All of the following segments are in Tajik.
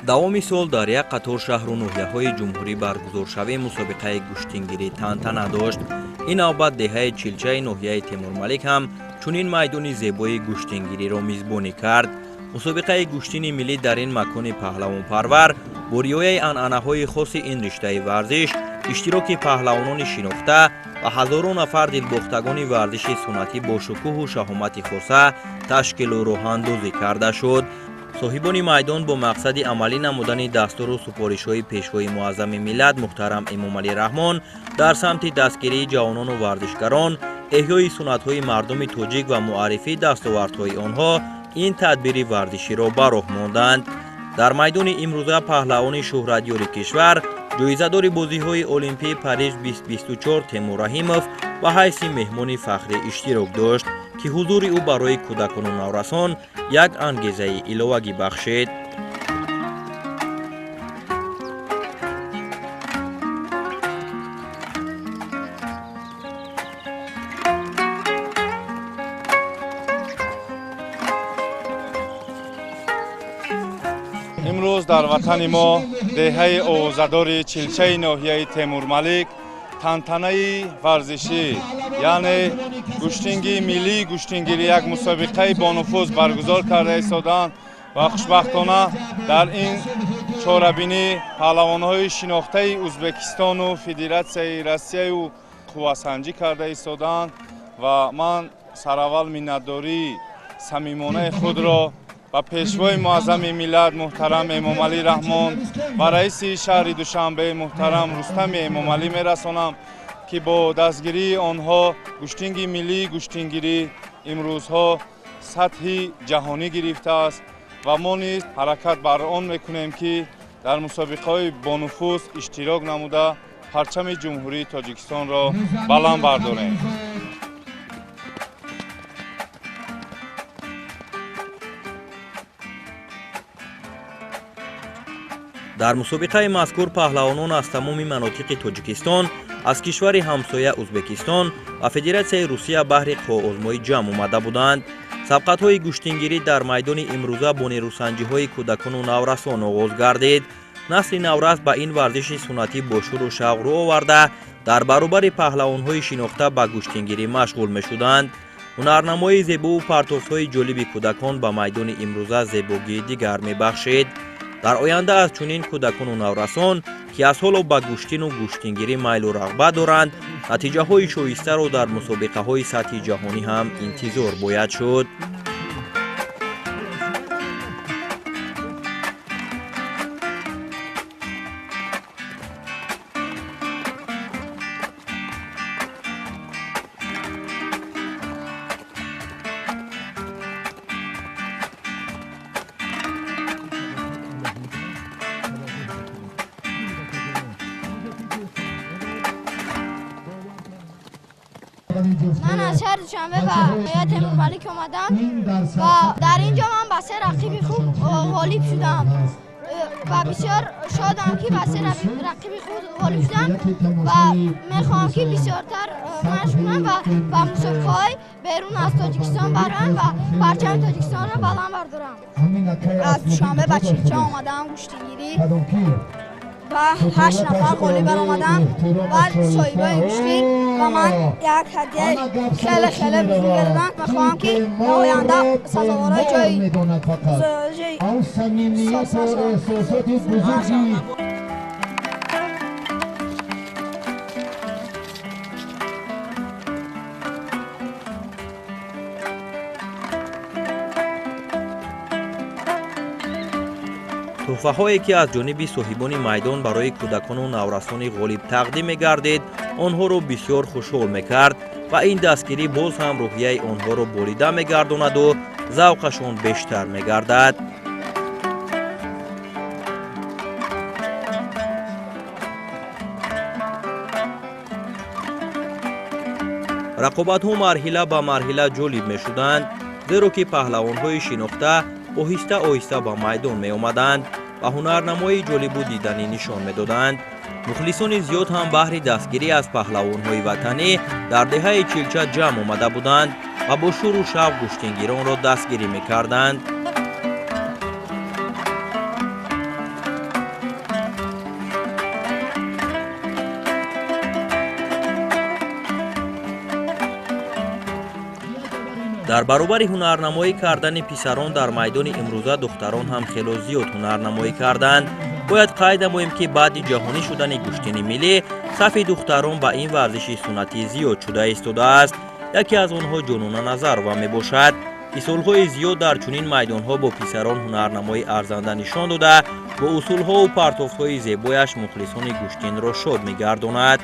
Давоми сол дар як қатор шаҳру ноҳияҳои ҷумҳурӣ баргузоршавии мусобиқаи гӯштингирӣ тантана дошт. Ин навбат деҳаи Чилчаи ноҳияи Темурмалик ҳам чунин майдони зебои гӯштингириро мизбонӣ кард. Мусобиқаи гӯштини миллӣ дар ин макони паҳлавонпарвар бо риояи анъанаҳои хоси ин риштаи варзиш, иштироки паҳлавонони шинохта ва ҳазорон нафар дилбохтагони варзиши суннатӣ бо шукӯҳу шаҳомати хоса ташкилу роҳандозӣ карда шуд. Соҳибони майдон бо мақсади амалӣ намудани дастуру супоришҳои пешвои муаззами миллат муҳтарам Эмомалӣ Раҳмон дар самти дастгирии ҷавонону варзишгарон, эҳёи суннатҳои мардуми тоҷик ва муаррифии дастовардҳои онҳо ин тадбири варзиширо ба роҳ монданд. Дар майдони имрӯза паҳлавони шӯҳратёри кишвар, ҷоизадори бозиҳои Олимпии Париж 2024 Темур Раҳимов ба ҳайси меҳмони фахрӣ иштирок дошт, ки ҳузури ӯ барои кӯдакону наврасон як ангезаи иловагӣ бахшид. Имрӯз дар ватани мо деҳаи овозадори Чилчаи ноҳияи Темурмалик тантанаи варзишӣ, яъне гӯштинги миллии гӯштингирӣ, як мусобиқаи бонуфуз баргузор карда истодаанд ва хушбахтона дар ин чорабинӣ паҳлавонҳои шинохтаи Ӯзбекистону Федератсияи Россияю қуввасанҷӣ карда истодаанд ва ман сараввал миннатдории самимонаи худро ба пешвои муаззами миллат муҳтарам Эмомалӣ Раҳмон ва раиси шаҳри Душанбе муҳтарам Рустами Эмомалӣ мерасонам, ки бо дастгирии онҳо гӯштинги миллии гӯштингирӣ имрӯзҳо сатҳи ҷаҳонӣ гирифтааст ва мо низ ҳаракат бар он мекунем, ки дар мусобиқаҳои бонуфуз иштирок намуда парчами Ҷумҳурии Тоҷикистонро баланд бардорем. Дар мусобиқаи мазкур паҳлавонон аз тамоми манотиқи Тоҷикистон, аз кишвари ҳамсоя Ӯзбекистон ва Федератсияи Русия баҳри қувваозмоӣ ҷамъ омада буданд. Сабқатҳои гӯштингирӣ дар майдони имрӯза бо нерӯсанҷиҳои кӯдакону наврасон оғоз гардид. Насли наврас ба ин варзиши суннатӣ бо шуру шавқ рӯ оварда, дар баробари паҳлавонҳои шинохта ба гӯштингирӣ машғул мешуданд. Ҳунарнамоии зебову партофтҳои ҷолиби кӯдакон ба майдони имрӯза зебогии дигар мебахшид. Дар оянда аз чунин кӯдакону наврасон, ки аз ҳоло ба гӯштину гӯштингирӣ майлу рағбат доранд, натиҷаҳои шоистаро дар мусобиқаҳои сатҳи ҷаҳонӣ ҳам интизор бояд шуд. Ман аз шаҳри Душанбе ба ноҳияи Темурмалик омадам ва дар ин ҷо ман ба се рақиби хуб ғолиб шудам ва бисёр шодам, ки ба се рақиби худ ғолиб шудам ва мехоҳам, ки бисёртар машқ кунам ва ба мусобиқаҳои берун аз Тоҷикистон барам ва парчами Тоҷикистонро баланд бардорам. Аз Душанбе ба Чилча омадам гӯштингирӣ ва 8 нафар ғолиб баромадам ва соҳибои гӯштӣ ба ман як ҳадияи хеле хеле бузург доданд. Мехоҳам, ки дар оянда сазоворҳои ҷои Тӯҳфаҳое ки аз ҷониби соҳибони майдон барои кӯдакону наврасони ғолиб тақдим мегардид, онҳоро бисёр хушҳол мекард ва ин дастгирӣ боз ҳам рӯҳияи онҳоро болида мегардонаду завқашон бештар мегардад. Рақобатҳо марҳила ба марҳила ҷолиб мешуданд, зеро ки паҳлавонҳои шинохта оҳиста оҳиста ба майдон меомаданд ва ҳунарнамоии ҷолибу диданӣ нишон медоданд. Мухлисони зиёд ҳам баҳри дастгирӣ аз паҳлавонҳои ватанӣ дар деҳаи Чилча ҷамъ омада буданд ва бо шӯру шавқ гӯштингиронро дастгирӣ мекарданд. Дар баробари ҳунарнамоӣ кардани писарон дар майдони имрӯза духтарон ҳам хело зиёд ҳунарнамоӣ карданд. Бояд қайд намоем, ки баъди ҷаҳонӣ шудани гӯштини миллӣ сафи духтарон ба ин варзиши суннатӣ зиёд шуда истодааст. Яке аз онҳо Ҷонона Назарова мебошад, ки солҳои зиёд дар чунин майдонҳо бо писарон ҳунарнамоии арзанда нишон дода, бо усулҳову партофтҳои зебояш мухлисони гӯштинро шод мегардонад.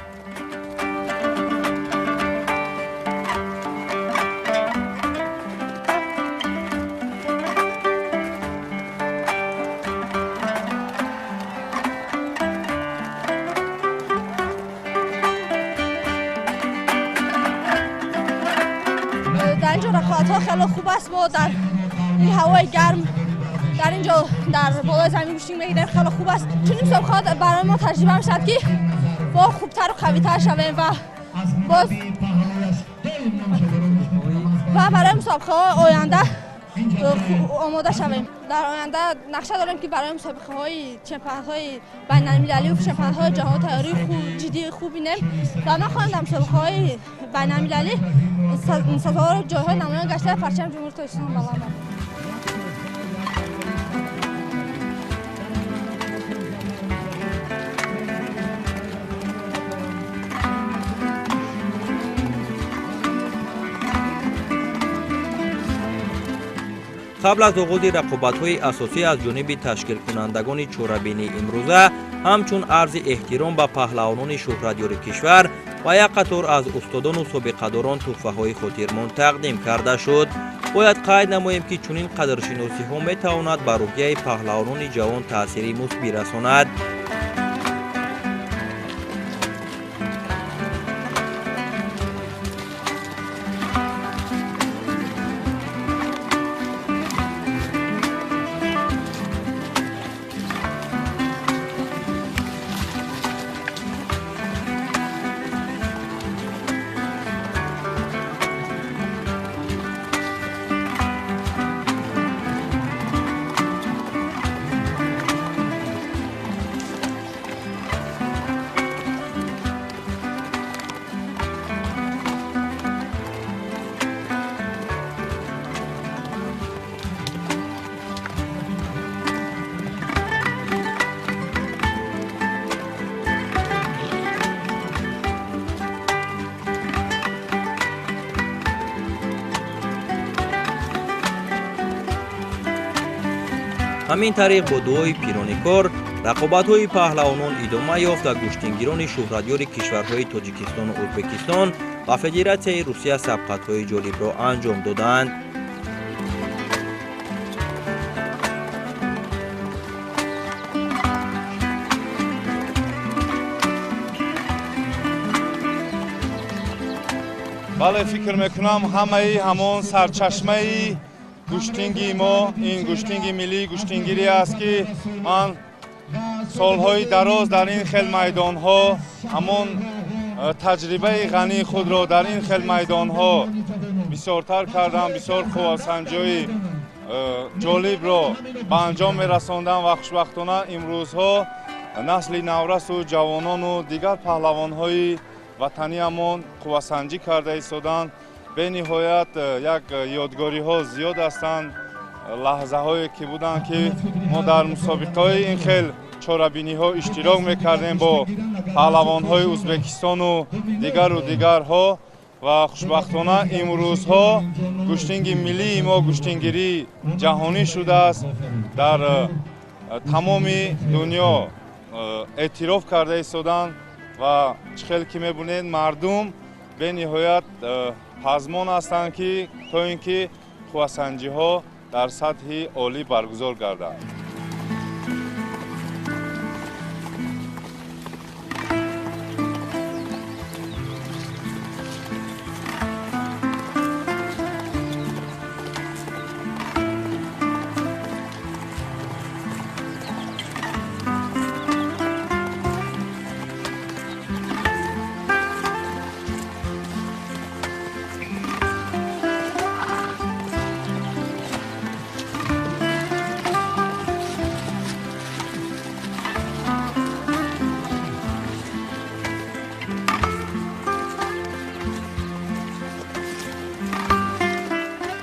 Дар инҷо рақобатҳо хеле хуб аст. Мо дар ин ҳавои гарм дар инҷо дар болои замин гӯштин мегирем, хеле хуб аст. Чунин мусобиқаҳо барои мо таҷриба мешавад, ки мо хубтару қавитар шавем ва боз ва барои мусобиқаҳои оянда омода шавем. Дар оянда нақша дорем, ки барои мусобиқаҳои чемпионатҳои байналмилалӣ ва чемпионатҳои ҷаҳон тайёрии ҷиддии хуб бинем ва ман хоҳам дар мусобиқаҳои байналмилалӣ сазовори ҷойҳои намоён гашта парчами Ҷумҳурии Тоҷикистон баланд барам. Қабл аз оғози рақобатҳои асосӣ аз ҷониби ташкилкунандагони чорабинии имрӯза ҳамчун арзи эҳтиром ба паҳлавонони шӯҳратёри кишвар ва як қатор аз устодону собиқадорон тӯҳфаҳои хотирмон тақдим карда шуд. Бояд қайд намоем, ки чунин қадршиносиҳо метавонад ба рӯҳияи паҳлавонони ҷавон таъсири мусбӣ расонад. Ҳамин тариқ бо дуои пирони кор рақобатҳои паҳлавонон идома ёфт ва гӯштингирони шӯҳратёри кишварҳои Тоҷикистону Ӯзбекистон ва Федератсияи Русия сабқатҳои ҷолибро анҷом доданд. Бале, фикр мекунам, ҳамаи ҳамон сарчашмаи гӯштинги мо ин гӯштинги миллии гӯштингирӣ аст, ки ман солҳои дароз дар ин хел майдонҳо ҳамон таҷрибаи ғании худро дар ин хел майдонҳо бисёртар кардам, бисёр қуввасанҷиҳои ҷолибро ба анҷом мерасондам ва хушбахтона имрӯзҳо насли наврасу ҷавонону дигар паҳлавонҳои ватаниамон қуввасанҷӣ карда истоданд. Бениҳоят як ёдгориҳо зиёд ҳастанд, лаҳзаҳое ки буданд, ки мо дар мусобиқаҳои ин хел чорабиниҳо иштирок мекардем бо паҳлавонҳои Ӯзбекистону дигару дигарҳо ва хушбахтона имрӯзҳо гӯштинги миллии мо гӯштингирии ҷаҳонӣ шудааст. Дар Тамоми дунё эътироф карда истоданд ва чӣ хел ки мебинед, мардум бениҳоят пазмон ҳастанд, ки то ин ки қуввасанҷиҳо дар сатҳи олӣ баргузор гарданд.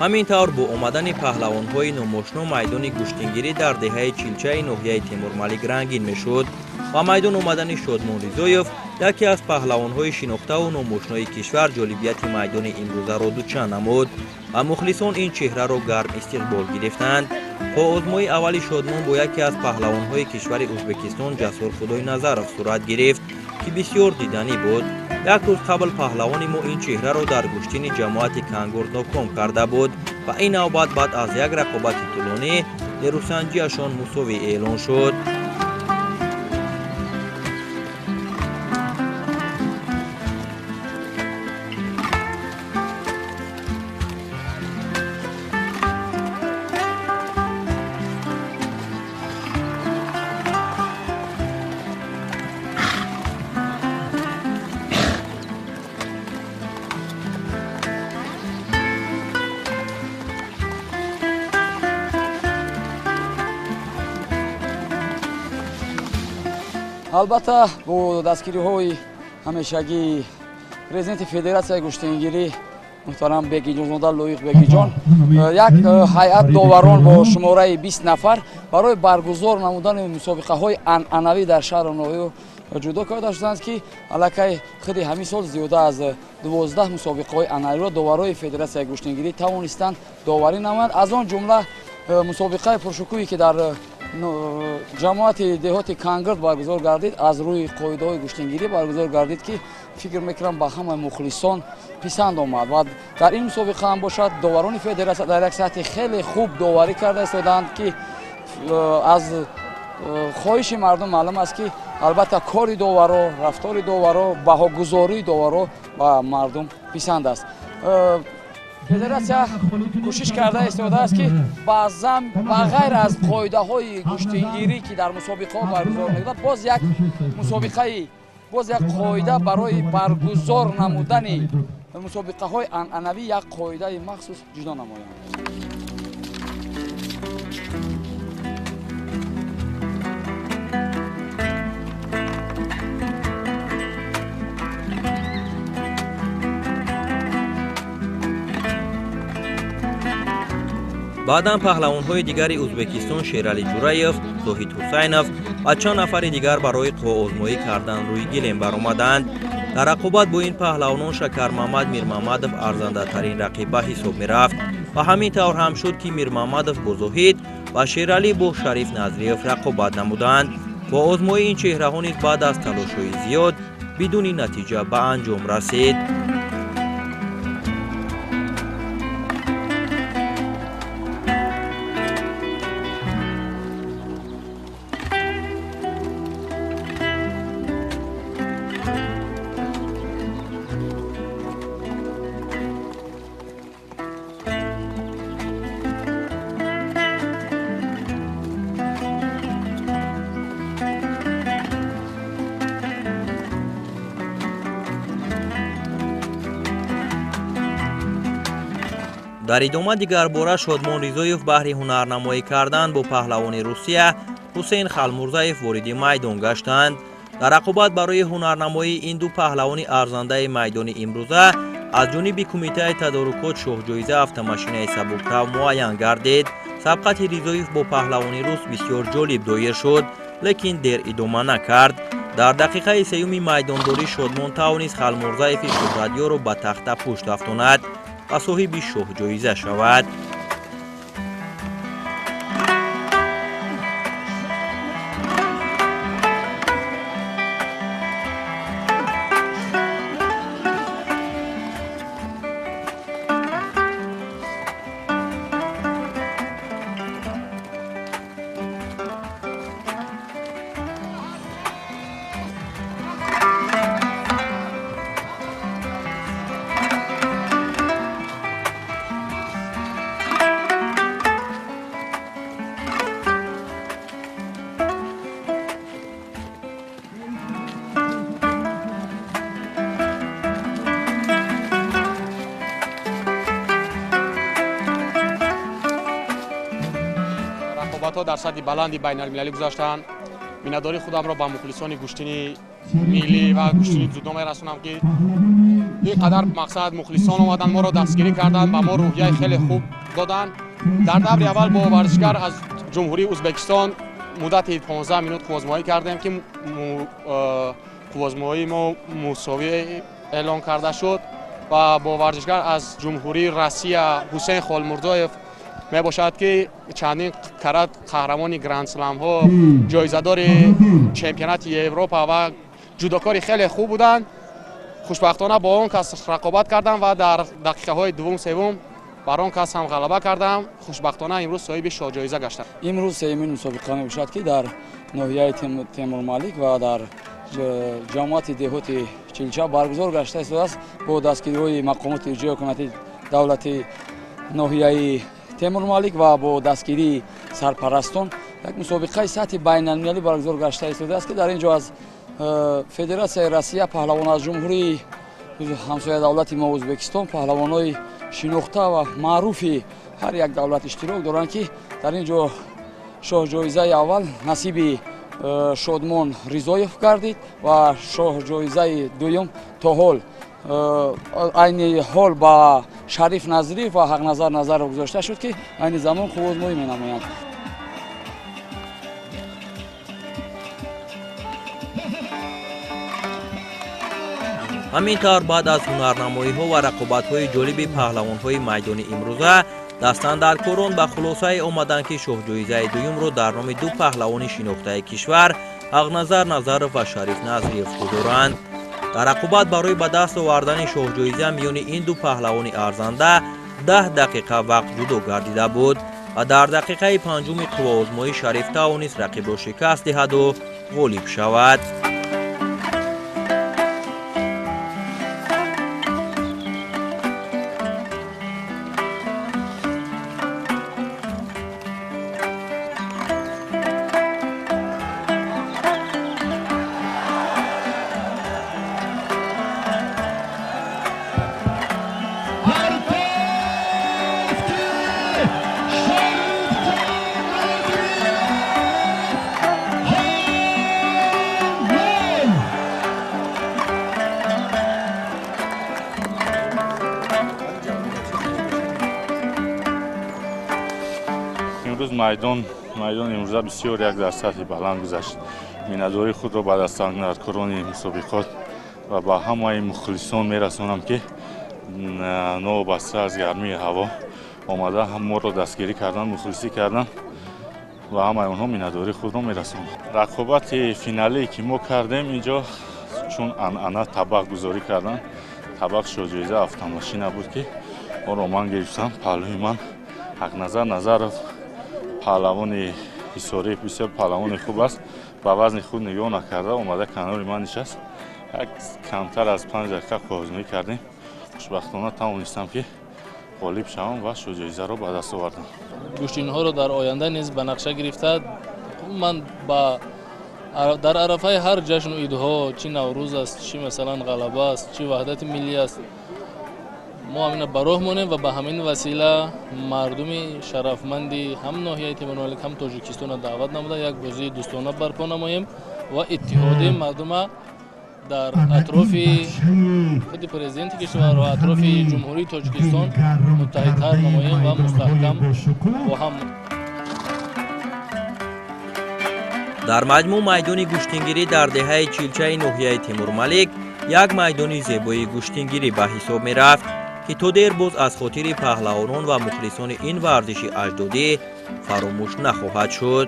Ҳамин тавр бо омадани паҳлавонҳои номошно майдони гӯштингирӣ дар деҳаи Чилчаи ноҳияи Темурмалик рангин мешуд. Ба майдон омадани Шодмон Ризоев, яке аз паҳлавонҳои шинохтаву номошнои кишвар, ҷолибияти майдони имрӯзаро дучанд намуд ва мухлисон ин чеҳраро гарм истиқбол гирифтанд. Қоозмои аввали Шодмон бо яке аз паҳлавонҳои кишвари Ӯзбекистон Ҷасур Худойназаров сурат гирифт, ки бисёр диданӣ буд. Як рӯз қабл паҳлавони мо ин чеҳраро дар гӯштини ҷамоати Кангурд ноком карда буд ва ин навбат баъд аз як рақобати тӯлонӣ нерӯсанҷиашон мусовӣ эълон шуд. Албатта, бо дастгириҳои ҳамешагии президенти Федератсияи гӯштингирӣ муҳтарам Бегиҷонзода Лоиқ Бегиҷон, як ҳайат доварон бо шумораи 20 нафар барои баргузор намудани мусобиқаҳои анъанавӣ дар шаҳру ноҳия ҷудо карда шуданд, ки аллакай худи ҳамин сол зиёда аз 12 мусобиқаҳои анъанавиро доварои Федератсияи гӯштингирӣ тавонистанд доварӣ намоянд. Аз он ҷумла мусобиқаи пуршукӯҳе, ки дар ҷамоати деҳоти Кангурд баргузор гардид, аз рӯи қоидаҳои гӯштингирӣ баргузор гардид, ки фикр мекунам ба ҳамаи мухлисон писанд омад. Ва дар ин мусобиқа ҳам бошад, доварони федератсия дар як сатҳи хеле хуб доварӣ карда истоданд, ки аз хоҳиши мардум маълум аст, ки албатта кори доваро, рафтори доваро, баҳогузории доваро ба мардум писанд аст. Федератсия кӯшиш карда истодааст, ки баъзан ба ғайр аз қоидаҳои гӯштингирӣ, ки дар мусобиқаҳо баргузор мегардад, боз як мусобиқаи, боз як қоида барои баргузор намудани мусобиқаҳои анъанавӣ, як қоидаи махсус ҷудо намоянд. Баъдан паҳлавонҳои дигари Ӯзбекистон Шералӣ Ҷураев, Зоҳид Ҳусайнов ва чанд нафари дигар барои қувваозмоӣ кардан рӯи гилем баромаданд. Дар рақобат бо ин паҳлавонон Шакармамад Мирмамадов арзандатарин рақиб ба ҳисоб мерафт ва ҳамин тавр ҳам шуд, ки Мирмамадов бо Зоҳид ва Шералӣ бо Шариф Назриев рақобат намуданд. Қувваозмоии ин чеҳраҳо низ баъд аз талошҳои зиёд бидуни натиҷа ба анҷом расид. Дар идома дигарбора Шодмон Ризоев баҳри ҳунарнамоӣ кардан бо паҳлавони Русия Ҳусейн Халмурзаев вориди майдон гаштанд. Дар рақобат барои ҳунарнамоии ин ду паҳлавони арзандаи майдони имрӯза аз ҷониби кумитаи тадорукот шоҳҷоиза автомашинаи сабукрав муайян гардид. Сабқати Ризоев бо паҳлавони рус бисёр ҷолиб доир шуд, лекин дер идома накард. Дар дақиқаи сеюми майдондорӣ Шодмон тавонист Халмурзаеви шӯҳратёрро ба тахта пушт афтонад ва соҳиби шоҳҷоиза шавад. Рақобатҳо дар сатҳи баланди байналмилалӣ гузаштанд. Миннатдории худамро ба мухлисони гӯштини миллӣ ва гӯштини дзюдо мерасонам, ки ин қадар мақсад мухлисон омаданд, моро дастгирӣ карданд, ба мо рӯҳияи хеле хуб доданд. Дар даври аввал бо варзишгар аз Ҷумҳурии Ӯзбекистон муддати 15 минут қуввозмоӣ кардем, ки қуввозмоии мо мусовӣ эълон карда шуд ва бо варзишгар аз Ҷумҳурии Россия Ҳусейн Холмурзоев мебошад, ки чандин карат қаҳрамони гранд-сламҳо, ҷоизадори чемпионати Европа ва ҷудокори хеле хуб буданд. Хушбахтона бо он кас рақобат кардам ва дар дақиқаҳои дуввум севум бар он кас ҳам ғалаба кардам. Хушбахтона имрӯз соҳиби шоҳҷоиза гаштам. Имрӯз сеюмин мусобиқа мебошад, ки дар ноҳияи Темурмалик ва дар ҷамоати деҳоти Чилча баргузор гашта истодааст бо дастгириҳои мақомоти иҷроии ҳукумати давлати ноҳияи Темурмалик ва бо дастгирии сарпарастон як мусобиқаи сатҳи байналмилалӣ баргузор гашта истодааст, ки дар ин ҷо аз Федератсияи Россия паҳлавон, аз ҷумҳурии ҳамсоя давлати мо Ӯзбекистон паҳлавонҳои шинохта ва маъруфи ҳар як давлат иштирок доранд, ки дар ин ҷо шоҳҷоизаи аввал насиби Шодмон Ризоев гардид ва шоҳҷоизаи дуюм то ҳол айни ҳол ба Шариф Назриев ва Ҳақназар Назаров гузошта шуд, ки айни замон қуввозмоӣ менамоянд. Ҳамин тавр баъд аз ҳунарнамоиҳо ва рақобатҳои ҷолиби паҳлавонҳои майдони имрӯза дастандаркорон ба хулосае омаданд, ки шоҳҷоизаи дуюмро дар номи ду паҳлавони шинохтаи кишвар Ҳақназар Назаров ва Шариф Назриев гузоранд. Дар рақобат барои ба даст овардани шоҳҷоиза миёни ин ду паҳлавони арзанда 10 дақиқа вақт ҷудо гардида буд ва дар дақиқаи панҷуми қувваозмоӣ Шариф тавонист рақибро шикаст диҳаду ғолиб шавад. Имрӯз майдон имрӯза бисёр як дар сатҳи баланд гузашт. Миннатдории худро ба дастандаркорони мусобиқот ва ба ҳамаи мухлисон мерасонам, ки новобаста аз гармии ҳаво омада моро дастгирӣ кардан, мухлисӣ кардан ва ҳамаи онҳо миннатдории худро мерасонам. Рақобати финалие ки мо кардем инҷо, чун анъана табақ гузорӣ кардан, табақ шоҳҷоиза автомошина буд, ки онро ман гирифтам. Паҳлӯи ман Ҳақназар Назаров, паҳлавони ҳисорӣ, бисёр паҳлавони хуб аст, ба вазни худ нигоҳ накарда омада канори ман нишаст. Як камтар аз 5 дақиқа қувваозмоӣ кардем. Хушбахтона тавонистам, ки ғолиб шавам ва шоҳҷоизаро ба даст овардам. Гӯштинҳоро дар оянда низ ба нақша гирифта, ман дар арафаи ҳар ҷашну идҳо, чӣ Наврӯз аст, чӣ масалан ғалаба аст, чӣ ваҳдати миллӣ аст, мо ҳамина ба роҳ монем ва ба ҳамин васила мардуми шарафманди ҳам ноҳияи Темурмалик, ҳам Тоҷикистонро даъват намуда як бозии дӯстона барпо намоем ва иттиҳоди мардума дар атрофи худи президенти кишвар ва атрофи Ҷумҳурии Тоҷикистон муттаҳидтар намоем ва мустаҳкам бо ҳам. Дар маҷмӯъ майдони гӯштингирӣ дар деҳаи Чилчаи ноҳияи Темурмалик як майдони зебои гӯштингирӣ ба ҳисоб мерафт, ки то дер боз аз хотири паҳлавонон ва мухлисони ин варзиши аҷдодӣ фаромӯш нахоҳад шуд.